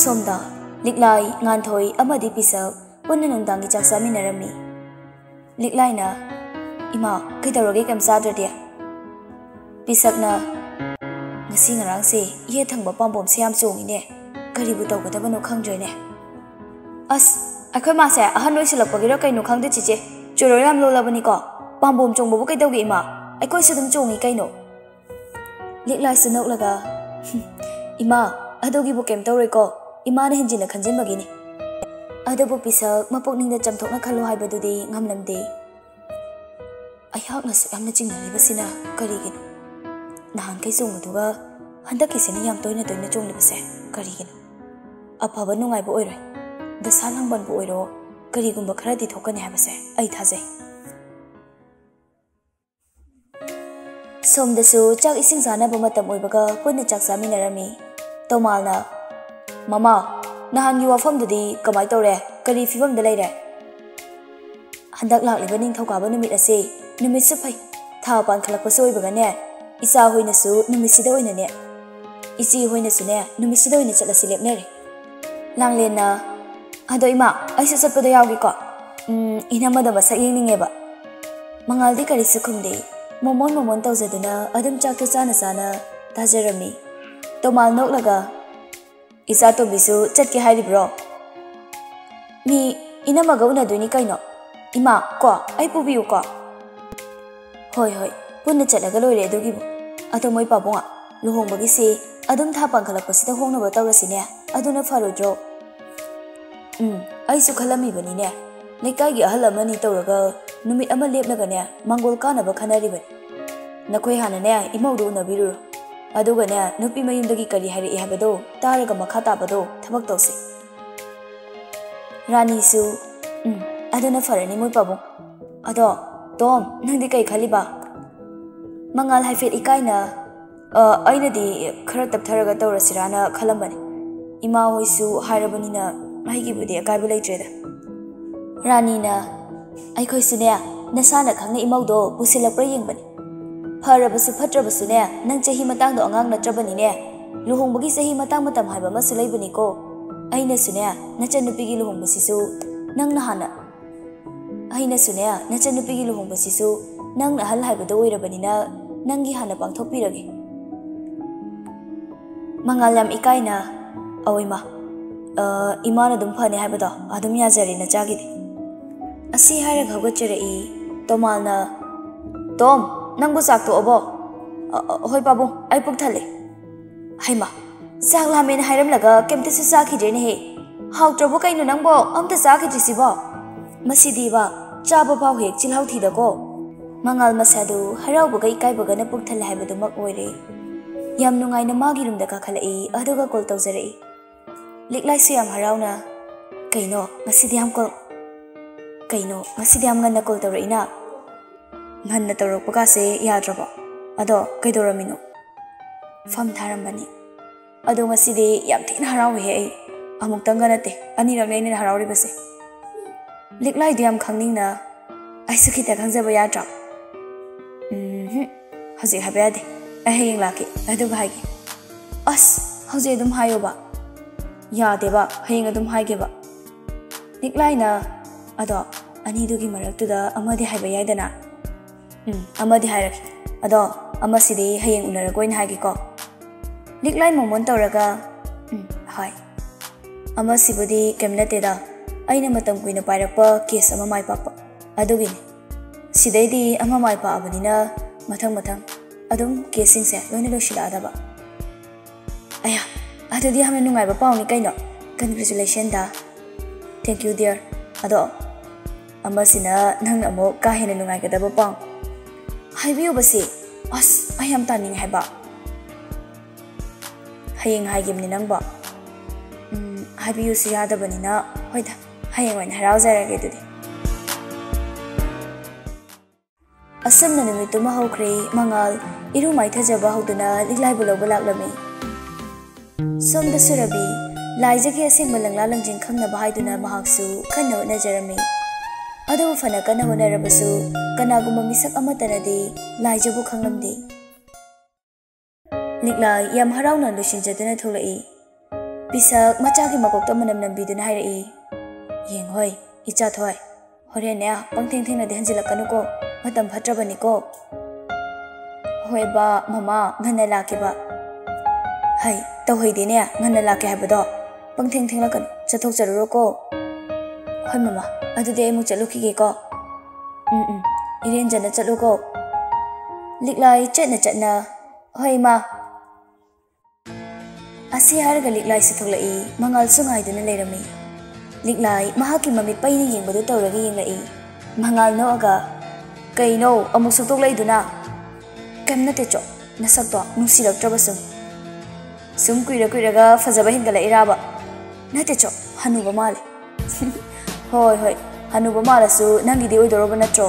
ꯁꯣꯝꯗ ꯂꯤꯛꯂꯥꯏ, ꯉꯥꯟꯊꯣꯏ ꯑꯃꯗꯤ ꯄꯤꯁꯛ ꯄꯨꯟꯅ ꯅꯨꯡꯗꯥꯡꯒꯤ ꯆꯥꯛ ꯆꯥꯃꯤꯟꯅꯔꯝꯃꯤ꯫ ꯂꯤꯛꯂꯥꯏꯅ, "ꯏꯃꯥ, ꯀꯩꯗꯧꯔꯒꯦ ꯀꯩꯝ ꯆꯥꯗ꯭ꯔꯗꯤ?" ꯄꯤꯁꯛꯅ, "ꯉꯁꯤ ꯉꯔꯥꯡꯁꯦ ꯌꯦꯠ ꯊꯪꯕ ꯄꯥꯝꯕꯣꯝꯁꯦ ꯌꯥꯝ ꯆꯣꯡꯉꯤꯅꯦ꯫ ꯀꯔꯤꯕꯨ ꯇꯧꯒꯗꯕꯅꯣ ꯈꯪꯗ꯭ꯔꯦꯅꯦ꯫" "ꯑꯁ, ꯑꯩꯈꯣꯏ ꯃꯥꯁꯦ ꯑꯍꯟ ꯑꯣꯏꯁꯤꯜꯂꯛꯄꯒꯤꯔ ꯀꯩꯅꯣ ꯈꯪꯗꯦ ꯆꯤꯆꯦ, ꯆꯨꯔꯣꯏ ꯌꯥꯝ ꯂꯣꯜꯂꯕꯅꯤꯀꯣ꯫ ꯄꯥꯝꯕꯣꯝ ꯆꯣꯡꯕꯕꯨ ꯀꯩꯗꯧꯒꯦ ꯏꯃꯥ? ꯑꯩꯈꯣꯏꯁꯨ ꯑꯗꯨꯝ ꯆꯣꯡꯉꯤ ꯀꯩꯅꯣ꯫" ꯂꯤꯛꯂꯥꯏꯁꯨ ꯅꯣꯛꯂꯒ, "ꯏꯃꯥ, ꯑꯗꯨꯒꯤꯕꯨ ꯀꯩꯝ ꯇꯧꯔꯣꯏꯀꯣ, ꯏꯃꯥꯅ ꯍꯦꯟꯖꯤꯟꯅ ꯈꯟꯖꯤꯟꯕꯒꯤꯅꯤ꯫" ꯑꯗꯨꯕꯨ ꯄꯤꯁꯛ ꯃꯄꯨꯛꯅꯤꯡꯗ ꯆꯝꯊꯣꯛꯅ ꯈꯜꯂꯨ ꯍꯥꯏꯕꯗꯨꯗꯤ ꯉꯝꯂꯝꯗꯦ꯫ "ꯑꯩꯍꯥꯛꯅꯁꯨ ꯌꯥꯝꯅ ꯆꯤꯡꯅꯔꯤꯕꯁꯤꯅ ꯀꯔꯤꯒꯤꯅꯣ? ꯅꯍꯥꯟꯈꯩ ꯆꯣꯡꯕꯗꯨꯒ ꯍꯟꯗꯛꯀꯤꯁꯤꯅ ꯌꯥꯝ ꯇꯣꯏꯅ ꯇꯣꯏꯅ ꯆꯣꯡꯂꯤꯕꯁꯦ ꯀꯔꯤꯒꯤꯅꯣ? ꯑꯐꯕ ꯅꯨꯡꯉꯥꯏꯕ ꯑꯣꯏꯔꯣꯏ, ꯗꯁꯥ ꯂꯥꯡꯕꯟꯕꯨ ꯑꯣꯏꯔꯣ, ꯀꯔꯤꯒꯨꯝꯕ ꯈꯔꯗꯤ ꯊꯣꯛꯀꯅꯤ ꯍꯥꯏꯕꯁꯦ ꯑꯩ ꯊꯥꯖꯩ꯫" ꯁꯣꯝꯗꯁꯨ ꯆꯥꯛ ꯏꯁꯤꯡ ꯆꯥꯅꯕ ꯃꯇꯝ ꯑꯣꯏꯕꯒ ꯄꯨꯟꯅ ꯆꯥꯛ ꯆꯥꯃꯤꯟꯅꯔꯝꯃꯤ꯫ ꯇꯣꯃꯥꯜꯅ, "ꯃꯃꯥ, ꯅꯍꯥꯟꯒꯤ ꯋꯥꯐꯝꯗꯨꯗꯤ ꯀꯃꯥꯏ ꯇꯧꯔꯦ? ꯀꯔꯤ ꯐꯤꯕꯝꯗ ꯂꯩꯔꯦ?" "ꯍꯟꯗꯛ ꯂꯥꯛꯂꯤꯕ ꯅꯤꯡꯊꯧꯀꯥꯕ ꯅꯨꯃꯤꯠ ꯑꯁꯤ ꯅꯨꯃꯤꯠꯁꯨ ꯐꯩ, ꯊꯥ ꯄꯥꯟꯈꯠꯂꯛꯄꯁꯨ ꯑꯣꯏꯕꯒꯅꯦ, ꯏꯆꯥ ꯍꯣꯏꯅꯁꯨ ꯅꯨꯃꯤꯠꯁꯤꯗ ꯑꯣꯏꯅꯅꯦ, ꯏꯆꯦ ꯍꯣꯏꯅꯁꯨꯅꯦ ꯅꯨꯃꯤꯠꯁꯤꯗ ꯑꯣꯏꯅ ꯆꯠꯂꯁꯤ ꯂꯦꯞꯅꯔꯦ꯫" ꯂꯥꯡꯂꯦꯟꯅ, "ꯑꯗꯣ ꯏꯃꯥ, ꯑꯩꯁꯨ ꯆꯠꯄꯗꯣ ꯌꯥꯎꯒꯦꯀꯣ꯫ ꯎꯝ, ꯏꯅꯝꯃꯗꯣ ꯃꯁꯛ ꯌꯦꯡꯅꯤꯡꯉꯦꯕ꯫" ꯃꯉꯥꯜꯗꯤ ꯀꯔꯤꯁꯨ ꯈꯨꯝꯗꯦ꯫ ꯃꯣꯃꯣꯟ ꯃꯣꯃꯣꯟ ꯇꯧꯖꯗꯨꯅ ꯑꯗꯨꯝ ꯆꯥꯛꯇꯨ ꯆꯥꯅ ꯆꯥꯅ ꯇꯥꯖꯔꯝꯃꯤ꯫ ꯇꯣꯃꯥꯜ ꯅꯣꯛꯂꯒ, "ꯏꯆꯥ ꯇꯣꯝꯕꯤꯁꯨ ꯆꯠꯀꯦ ꯍꯥꯏꯔꯤꯕ꯭ꯔꯣ?" "ꯃꯤ ꯏꯅꯝꯃꯒ ꯎꯅꯗꯣꯏꯅꯤ ꯀꯩꯅꯣ꯫ ꯏꯃꯥ, ꯀꯣ, ꯑꯩ ꯄꯨꯕꯤꯌꯨꯀꯣ?" "ꯍꯣꯏ, ꯍꯣꯏ, ꯄꯨꯟꯅ ꯆꯠꯂꯒ ꯂꯣꯏꯔꯦ ꯑꯗꯨꯒꯤꯕꯨ꯫ ꯑꯗꯣ ꯃꯣꯏ ꯄꯥꯕꯨꯡ, ꯂꯨꯍꯣꯡꯕꯒꯤꯁꯦ ꯑꯗꯨꯝ ꯊꯥ ꯄꯥꯟꯈꯠꯂꯛꯄꯁꯤꯗ ꯍꯣꯡꯅꯕ ꯇꯧꯔꯁꯤꯅꯦ꯫ ꯑꯗꯨꯅ ꯐꯔꯣꯏꯗ꯭ꯔꯣ?" "ꯎꯝ, ꯑꯩꯁꯨ ꯈꯜꯂꯝꯃꯤꯕꯅꯤꯅꯦ꯫ ꯂꯩꯀꯥꯏꯒꯤ ꯑꯍꯜ ꯑꯃꯅꯤ ꯇꯧꯔꯒ ꯅꯨꯃꯤꯠ ꯑꯃ ꯂꯦꯞꯂꯒꯅꯦ, ꯃꯥꯡꯒꯣꯜ ꯀꯥꯅꯕ ꯈꯟꯅꯔꯤꯕꯅꯤ꯫ ꯅꯈꯣꯏ ꯍꯥꯟꯅꯅꯦ, ꯏꯃꯧꯗꯨ ꯎꯅꯕꯤꯔꯨꯔꯣ꯫ ꯑꯗꯨꯒꯅꯦ, ꯅꯨꯄꯤ ꯃꯌꯨꯝꯗꯒꯤ ꯀꯔꯤ ꯍꯥꯏꯔꯛꯏ ꯍꯥꯏꯕꯗꯣ ꯇꯥꯔꯒ ꯃꯈꯥ ꯇꯥꯕꯗꯣ ꯊꯕꯛ ꯇꯧꯁꯤ꯫" ꯔꯥꯅꯤꯁꯨ, "ꯎꯝ, ꯑꯗꯨꯅ ꯐꯔꯅꯤ ꯃꯣꯏ ꯄꯥꯕꯨꯡ꯫ ꯑꯗꯣ, ꯇꯣꯝ, ꯅꯪꯗꯤ ꯀꯩ ꯈꯜꯂꯤꯕ?" ꯃꯉꯥꯜ ꯍꯥꯏꯐꯦꯠ ꯏꯀꯥꯏꯅ, "ꯑ, ꯑꯩꯅꯗꯤ ꯈꯔ ꯇꯞꯊꯔꯒ ꯇꯧꯔꯁꯤꯔꯥꯅ ꯈꯜꯂꯝꯕꯅꯤ꯫ ꯏꯃꯥ ꯍꯣꯏꯁꯨ ꯍꯥꯏꯔꯕꯅꯤꯅ ꯑꯩꯒꯤꯕꯨꯗꯤ ꯑꯀꯥꯏꯕ ꯂꯩꯇ꯭ꯔꯦꯗ꯫" ꯔꯥꯅꯤꯅ, "ꯑꯩꯈꯣꯏꯁꯨꯅꯦ, ꯅꯁꯥꯅ ꯈꯪꯅ ꯏꯃꯧꯗꯣ ꯄꯨꯁꯤꯜꯂꯛꯄ꯭ꯔꯥ ꯌꯦꯡꯕꯅꯤ꯫ ꯐꯔꯕꯁꯨ ꯐꯠꯇ꯭ꯔꯕꯁꯨꯅꯦ, ꯅꯪ ꯆꯍꯤ ꯃꯇꯥꯡꯗꯣ ꯑꯉꯥꯡ ꯅꯠꯇ꯭ꯔꯕꯅꯤꯅꯦ꯫ ꯂꯨꯍꯣꯡꯕꯒꯤ ꯆꯍꯤ ꯃꯇꯥꯡ ꯃꯇꯝ ꯍꯥꯏꯕ ꯑꯃꯁꯨ ꯂꯩꯕꯅꯤꯀꯣ꯫ ꯑꯩꯅꯁꯨꯅꯦ, ꯅꯆꯟꯅꯨꯄꯤꯒꯤ ꯂꯨꯍꯣꯡꯕꯁꯤꯁꯨ ꯅꯪꯅ ꯍꯥꯟꯅ, ꯑꯩꯅꯁꯨꯅꯦ, ꯅꯆꯟꯅꯨꯄꯤꯒꯤ ꯂꯨꯍꯣꯡꯕꯁꯤꯁꯨ ꯅꯪꯅ ꯑꯍꯜ ꯍꯥꯏꯕꯗꯣ ꯑꯣꯏꯔꯕꯅꯤꯅ, ꯅꯪꯒꯤ ꯍꯥꯟꯅ ꯄꯥꯡꯊꯣꯛꯄꯤꯔꯒꯦ꯫" ꯃꯉꯥꯜ ꯌꯥꯝ ꯏꯀꯥꯏꯅ, "ꯑꯧ ꯏꯃꯥ, ꯑ, ꯏꯃꯥꯅ ꯑꯗꯨꯝ ꯐꯅꯤ ꯍꯥꯏꯕꯗꯣ ꯑꯗꯨꯝ ꯌꯥꯖꯔꯦ ꯅꯆꯥꯒꯤꯗꯤ꯫" ꯑꯁꯤ ꯍꯥꯏꯔꯒ ꯍꯧꯒꯠꯆꯔꯛꯏ ꯇꯣꯃꯥꯜꯅ, "ꯇꯣꯝ, ꯅꯪꯕꯨ ꯆꯥꯛ ꯇꯣꯛꯑꯕꯣ?" "ꯑ, ꯑ, ꯍꯣꯏ ꯄꯥꯕꯨꯡ, ꯑꯩ ꯄꯨꯛ ꯊꯜꯂꯦ꯫" "ꯍꯩꯃꯥ, ꯆꯥꯛ ꯂꯥꯝꯃꯦꯅ ꯍꯥꯏꯔꯝꯂꯒ ꯀꯩꯝꯇꯁꯨ ꯆꯥꯈꯤꯗ꯭ꯔꯦꯅꯦꯍꯦ꯫ ꯍꯥꯎꯇ꯭ꯔꯕꯣ ꯀꯩꯅꯣ ꯅꯪꯕꯣ? ꯑꯝꯇ ꯆꯥꯈꯤꯗ꯭ꯔꯤꯁꯤꯕꯣ? ꯃꯁꯤꯗꯤꯕ, ꯆꯥꯕ ꯐꯥꯎ ꯍꯦꯛ ꯆꯤꯜꯍꯥꯎ ꯊꯤꯗꯀꯣ꯫" ꯃꯉꯥꯜ ꯃꯁꯥꯗꯨ ꯍꯔꯥꯎꯕꯒ ꯏꯀꯥꯏꯕꯒꯅ ꯄꯨꯛ ꯊꯜꯂꯦ ꯍꯥꯏꯕꯗꯨꯃꯛ ꯑꯣꯏꯔꯦ꯫ ꯌꯥꯝ ꯅꯨꯡꯉꯥꯏꯅ ꯃꯥꯒꯤ ꯔꯨꯝꯗ ꯀꯥꯈꯠꯂꯛꯏ, ꯑꯗꯨꯒ ꯀꯣꯜ ꯇꯧꯖꯔꯛꯏ꯫ ꯂꯤꯛꯂꯥꯏꯁꯨ ꯌꯥꯝ ꯍꯔꯥꯎꯅ, "ꯀꯩꯅꯣ, ꯉꯁꯤꯗꯤ ꯌꯥꯝ ꯀꯣꯜ, ꯀꯩꯅꯣ, ꯉꯁꯤꯗꯤ ꯌꯥꯝ ꯉꯟꯅ ꯀꯣꯜ ꯇꯧꯔꯛꯏꯅ? ꯉꯟꯅ ꯇꯧꯔꯛꯄꯒꯥꯁꯦ ꯌꯥꯗ꯭ꯔꯕꯣ?" ꯑꯗꯣ ꯀꯩꯗꯧꯔꯝꯃꯤꯅꯣ? ꯐꯝ ꯊꯥꯔꯝꯕꯅꯤ꯫ ꯑꯗꯣ ꯉꯁꯤꯗꯤ ꯌꯥꯝ ꯊꯤꯅ ꯍꯔꯥꯎꯋꯦꯍꯦ ꯑꯩ꯫ ꯑꯃꯨꯛꯇꯪꯒ ꯅꯠꯇꯦ, ꯑꯅꯤꯔꯛꯅꯦ ꯑꯩꯅ ꯍꯔꯥꯎꯔꯤꯕꯁꯦ꯫ ꯂꯤꯛꯂꯥꯏꯗꯨ ꯌꯥꯝ ꯈꯪꯅꯤꯡꯅ ꯑꯩꯁꯨ ꯈꯤꯇ ꯈꯪꯖꯕ ꯌꯥꯗ꯭ꯔꯣ? ꯎꯝꯍꯨꯝ, ꯍꯧꯖꯤꯛ ꯍꯥꯏꯕ ꯌꯥꯗꯦ꯫ ꯑꯩ ꯍꯌꯦꯡ ꯂꯥꯛꯀꯦ, ꯑꯗꯨꯒ ꯍꯥꯏꯒꯦ꯫ ꯑꯁ, ꯍꯧꯖꯤꯛ ꯑꯗꯨꯝ ꯍꯥꯏꯌꯣꯕ꯫ ꯌꯥꯗꯦꯕ, ꯍꯌꯦꯡ ꯑꯗꯨꯝ ꯍꯥꯏꯒꯦꯕ꯫ ꯂꯤꯛꯂꯥꯏꯅ, ꯑꯗꯣ ꯑꯅꯤꯗꯨꯒꯤ ꯃꯔꯛꯇꯨꯗ ꯑꯃꯗꯤ ꯍꯥꯏꯕ ꯌꯥꯏꯗꯅ? ꯎꯝ, ꯑꯃꯗꯤ ꯍꯥꯏꯔꯒꯦ꯫ ꯑꯗꯣ ꯑꯃꯁꯤꯗꯤ ꯍꯌꯦꯡ ꯎꯅꯔꯒ ꯑꯣꯏꯅ ꯍꯥꯏꯒꯦꯀꯣ꯫ ꯂꯤꯛꯂꯥꯏ ꯃꯣꯃꯣꯟ ꯇꯧꯔꯒ, ꯎꯝ, ꯍꯣꯏ꯫ ꯑꯃꯁꯤꯕꯨꯗꯤ ꯀꯩꯝ ꯅꯠꯇꯦꯗ, ꯑꯩꯅ ꯃꯇꯝ ꯀꯨꯏꯅ ꯄꯥꯏꯔꯛꯄ ꯀꯦꯁ ꯑꯃ ꯃꯥꯏ ꯄꯥꯛꯄ ꯑꯗꯨꯒꯤꯅꯤ꯫ ꯁꯤꯗꯩꯗꯤ ꯑꯃ ꯃꯥꯏ ꯄꯥꯛꯑꯕꯅꯤꯅ ꯃꯊꯪ ꯃꯊꯪ ꯑꯗꯨꯝ ꯀꯦꯁꯁꯤꯡꯁꯦ ꯂꯣꯏꯅ ꯂꯣꯏꯁꯤꯜꯂꯛꯑꯗꯕ꯫ ꯑꯌꯥ, ꯑꯗꯨꯗꯤ ꯌꯥꯝꯅ ꯅꯨꯡꯉꯥꯏꯕ ꯄꯥꯎꯅꯤ ꯀꯩꯅꯣ꯫ Congratulation the. Thank you, dear꯫ ꯑꯗꯣ ꯑꯃꯁꯤꯅ ꯅꯪꯅ ꯑꯃꯨꯛ ꯀꯥ ꯍꯦꯟꯅ ꯅꯨꯡꯉꯥꯏꯒꯗꯕ ꯄꯥꯎ꯫ ꯍꯥꯏꯕꯤꯌꯨꯕꯁꯦ꯫ ꯑꯁ, ꯑꯩ ꯌꯥꯝ ꯇꯥꯅꯤꯡꯉꯦ ꯍꯥꯏꯕ꯫ ꯍꯌꯦꯡ ꯍꯥꯏꯒꯤꯕꯅꯤ ꯅꯪꯕꯣ꯫ ꯎꯝ, ꯍꯥꯏꯕꯤꯌꯨꯁꯨ ꯌꯥꯗꯕꯅꯤꯅ, ꯍꯣꯏꯗ, ꯍꯌꯦꯡ ꯑꯣꯏꯅ ꯍꯔꯥꯎꯖꯔꯒꯦ ꯑꯗꯨꯗꯤ꯫ ꯑꯁꯨꯝꯅ ꯅꯨꯃꯤꯠꯇꯨꯃ ꯍꯧꯈ꯭ꯔꯦ꯫ ꯃꯉꯥꯜ ꯏꯔꯨ ꯃꯥꯏꯊꯖꯕ ꯍꯧꯗꯨꯅ ꯂꯤꯛꯂꯥꯏꯕꯨ ꯂꯧꯕ ꯂꯥꯛꯂꯝꯃꯤ꯫ ꯁꯣꯝꯗꯁꯨ ꯔꯕꯤ, ꯂꯥꯏꯖꯒꯤ ꯑꯁꯦꯡꯕ ꯂꯪꯂꯥ ꯂꯪꯖꯤꯟ ꯈꯪꯅꯕ ꯍꯥꯏꯗꯨꯅ ꯃꯍꯥꯛꯁꯨ ꯀꯟꯅ ꯍꯣꯠꯅꯖꯔꯝꯃꯤ꯫ ꯑꯗꯨꯕꯨ ꯐꯅ ꯀꯟꯅ ꯍꯣꯠꯅꯔꯕꯁꯨ ꯀꯅꯥꯒꯨꯝꯕ ꯃꯤꯁꯛ ꯑꯃꯠꯇꯅꯗꯤ ꯂꯥꯏꯖꯕꯨ ꯈꯪꯂꯝꯗꯦ꯫ ꯂꯤꯛꯂꯥꯏ ꯌꯥꯝ ꯍꯔꯥꯎꯅ ꯂꯣꯏꯁꯤꯟꯖꯗꯨꯅ ꯊꯣꯛꯂꯛꯏ꯫ ꯄꯤꯁꯛ ꯃꯆꯥꯒꯤ ꯃꯀꯣꯛꯇ ꯃꯅꯝ ꯅꯝꯕꯤꯗꯨꯅ ꯍꯥꯏꯔꯛꯏ, "ꯌꯦꯡꯉꯣꯏ, ꯏꯆꯥ ꯊꯣꯏ, ꯍꯣꯔꯦꯟꯅꯦ ꯄꯪꯊꯦꯡ ꯊꯦꯡꯅꯗꯤ ꯍꯟꯖꯤꯜꯂꯛꯀꯅꯨꯀꯣ, ꯃꯇꯝ ꯐꯠꯇ꯭ꯔꯕꯅꯤꯀꯣ꯫" "ꯍꯣꯏꯕ ꯃꯃꯥ, ꯉꯟꯅ ꯂꯥꯛꯀꯦꯕ꯫" "ꯍꯩ, ꯇꯧꯍꯩꯗꯦꯅꯦ, ꯉꯟꯅ ꯂꯥꯛꯀꯦ ꯍꯥꯏꯕꯗꯣ, ꯄꯪꯊꯦꯡ ꯊꯦꯡꯂꯛꯀꯅꯨ, ꯆꯠꯊꯣꯛꯆꯔꯨꯔꯣꯀꯣ꯫" "ꯍꯣꯏ ꯃꯃꯥ, ꯑꯗꯨꯗꯤ ꯑꯩ ꯑꯃꯨꯛ ꯆꯠꯂꯨꯈꯤꯒꯦꯀꯣ꯫" "ꯎꯝ ꯎꯝ, ꯏꯔꯦꯟꯖꯅ ꯆꯠꯂꯨꯀꯣ꯫" ꯂꯤꯛꯂꯥꯏ ꯆꯠꯅ ꯆꯠꯅ, "ꯍꯣꯏ ꯏꯃꯥ꯫" ꯑꯁꯤ ꯍꯥꯏꯔꯒ ꯂꯤꯛꯂꯥꯏꯁꯨ ꯊꯣꯛꯂꯛꯏ꯫ ꯃꯉꯥꯜꯁꯨ ꯉꯥꯏꯗꯨꯅ ꯂꯩꯔꯝꯃꯤ꯫ ꯂꯤꯛꯂꯥꯏ ꯃꯍꯥꯛꯀꯤ ꯃꯃꯤꯠ ꯄꯩꯅ ꯌꯦꯡꯕꯗꯨ ꯇꯧꯔꯒ ꯌꯦꯡꯂꯛꯏ꯫ ꯃꯉꯥꯜ ꯅꯣꯛꯑꯒ, "ꯀꯩꯅꯣ ꯑꯃꯨꯛꯁꯨ ꯊꯣꯛꯂꯛꯏꯗꯨꯅ?" "ꯀꯩꯝ ꯅꯠꯇꯦ ꯆꯣ, ꯅꯁꯛꯇꯣ ꯅꯨꯡꯁꯤꯔꯛꯇ꯭ꯔꯕ ꯁꯨꯝ꯫" "ꯁꯨꯝ ꯀꯨꯏꯔ ꯀꯨꯏꯔꯒ ꯐꯖꯕ ꯍꯦꯟꯒꯠꯂꯛꯏꯔꯥꯕ?" "ꯅꯠꯇꯦ ꯆꯣ, ꯍꯅꯨꯕ ꯃꯥꯜꯂꯦ꯫" "ꯍꯣꯏ ꯍꯣꯏ, ꯍꯅꯨꯕ ꯃꯥꯜꯂꯁꯨ ꯅꯪꯒꯤꯗꯤ ꯑꯣꯏꯗꯧꯔꯕ ꯅꯠꯇ꯭ꯔꯣ?"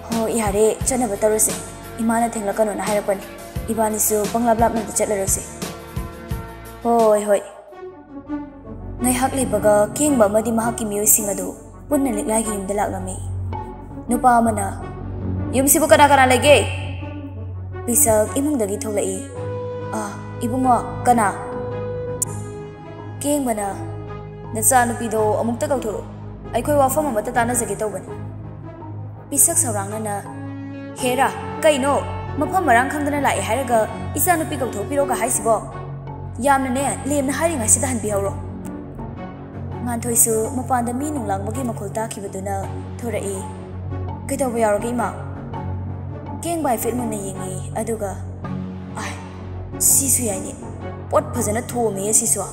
"ꯍꯣꯏ ꯌꯥꯔꯦ, ꯆꯠꯅꯕ ꯇꯧꯔꯁꯦ꯫" ꯏꯃꯥꯅ ꯊꯦꯡꯂꯛꯀꯅꯣꯅ ꯍꯥꯏꯔꯛꯄꯅꯤ꯫ ꯏꯕꯥꯅꯤꯁꯨ ꯄꯪꯂꯥꯞ ꯂꯥꯞꯅꯗꯤ ꯆꯠꯂꯔꯣꯏꯁꯦ꯫ ꯍꯣꯏ, ꯍꯣꯏ꯫ ꯉꯥꯏꯍꯥꯛ ꯂꯩꯕꯒ ꯀꯦꯡꯕ ꯑꯃꯗꯤ ꯃꯍꯥꯛꯀꯤ ꯃꯤꯑꯣꯏꯁꯤꯡ ꯑꯗꯨ ꯄꯨꯟꯅ ꯂꯤꯛꯂꯥꯏꯒꯤ ꯌꯨꯝꯗ ꯂꯥꯛꯂꯝꯃꯤ꯫ ꯅꯨꯄꯥ ꯑꯃꯅ, "ꯌꯨꯝꯁꯤꯕꯨ ꯀꯅꯥ ꯀꯅꯥ ꯂꯩꯒꯦ?" ꯄꯤꯁꯛ ꯏꯃꯨꯡꯗꯒꯤ ꯊꯣꯛꯂꯛꯏ꯫ "ꯑꯥ, ꯏꯕꯨꯡꯉꯣ, ꯀꯅꯥ?" ꯀꯦꯡꯕꯅ, "ꯅꯆꯥꯅꯨꯄꯤꯗꯣ ꯑꯃꯨꯛꯇ ꯀꯧꯊꯣꯔꯛꯎ, ꯑꯩꯈꯣꯏ ꯋꯥꯐꯝ ꯑꯃꯠꯇ ꯇꯥꯟꯅꯖꯒꯦ ꯇꯧꯕꯅꯤ꯫" ꯄꯤꯁꯛ ꯁꯧꯔꯥꯡꯅꯅ, "ꯍꯦꯔꯥ, ꯀꯩꯅꯣ? ꯃꯐꯝ ꯃꯔꯥꯡ ꯈꯪꯗꯅ ꯂꯥꯛꯑꯦ ꯍꯥꯏꯔꯒ ꯏꯆꯥꯅꯨꯄꯤ ꯀꯧꯊꯣꯛꯄꯤꯔꯣꯒ ꯍꯥꯏꯁꯤꯕꯣ? ꯌꯥꯝꯅꯅꯦ, ꯂꯦꯝꯅ ꯍꯥꯏꯔꯤꯉꯩꯁꯤꯗ ꯍꯟꯕꯤꯍꯧꯔꯣ꯫" ꯉꯥꯟꯊꯣꯏꯁꯨ ꯃꯄꯥꯟꯗ ꯃꯤ ꯅꯨꯡꯂꯥꯡꯕꯒꯤ ꯃꯈꯣꯜ ꯇꯥꯈꯤꯕꯗꯨꯅ ꯊꯣꯔꯛꯏ꯫ "ꯀꯩꯗꯧꯕ ꯌꯥꯎꯔꯒꯦ, ꯏꯃꯥ?" ꯀꯦꯡꯕ ꯍꯥꯏꯐꯦꯠ ꯃꯨꯟꯅ ꯌꯦꯡꯉꯤ, ꯑꯗꯨꯒ, "ꯑꯥꯏ, ꯁꯤꯁꯨ ꯌꯥꯏꯅꯦ꯫ ꯄꯣꯠ ꯐꯖꯅ ꯊꯣꯝꯃꯦ ꯁꯤꯁꯨ꯫